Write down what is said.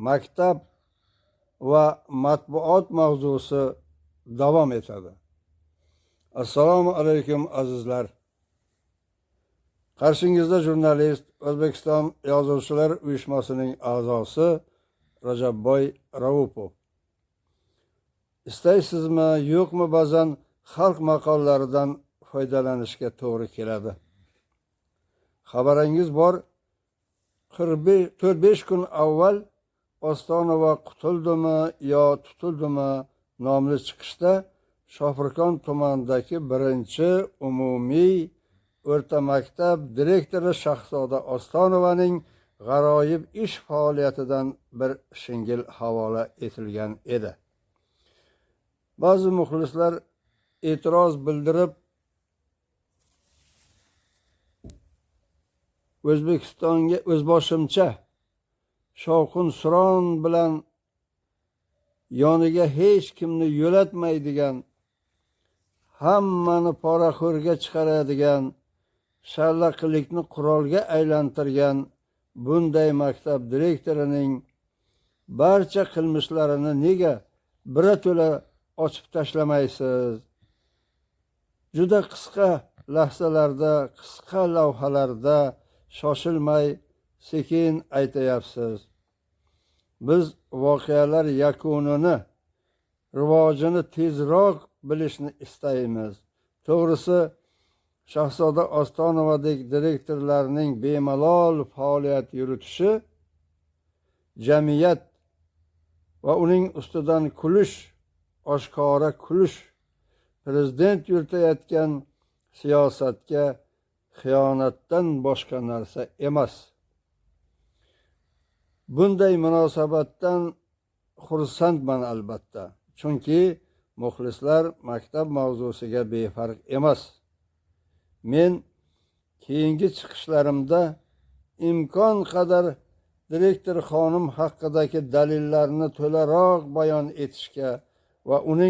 Maktab va matbuot mavzusi davom etadi. Assalomu alaykum, azizlar. Qarshingizda jurnalist, O'zbekiston Yozuvchilar uyushmasining a'zosi Rajabboy Raupov. Istaysizmi, yo'qmi, ba'zan xalq maqollaridan foydalanishga to'g'ri keladi. Xabaringiz bor, 4-5 kun avval "Ostonova qutuldimi yo tutildimi" nomli chiqishda Shofirkon tumanidagi birinchi umumiy o'rta maktab direktori Shahzoda Ostonovaning g'aroyib ish faoliyatidan bir shingil havola etilgan edi. Ba'zi muxlislar e'tiroz bildirib, O'zbekistonga o'zboshimcha shovqin suron bilan yoniga hech kimni yo'latmaydigan, hammani poraxo'rga chiqaradigan, shallaqilikni qurolga aylantirgan bunday maktab direktorining barcha qilmishlarini nega birato'la ochib tashlamaysiz? Juda qisqa lahzalarda, qisqa lavhalarda shoshilmay, sekin aytayapsiz. Biz voqealar yakunini, rivojini tezroq bilishni istaymiz. To'g'risi, Shahzoda Ostonovadek direktorlarning bemalol faoliyat yuritishi jamiyat va uning ustidan kulish, oshkora kulish, prezident yuritayotgan siyosatga xiyonatdan boshqa narsa emas. Bunday munosabatdan xursandman albatta, chunki muxlislar maktab mavzusiga befarq emas. Men keyingi chiqishlarimda imkon qadar direktor xonim haqidagi dalillarni to'laroq bayon etishga va uning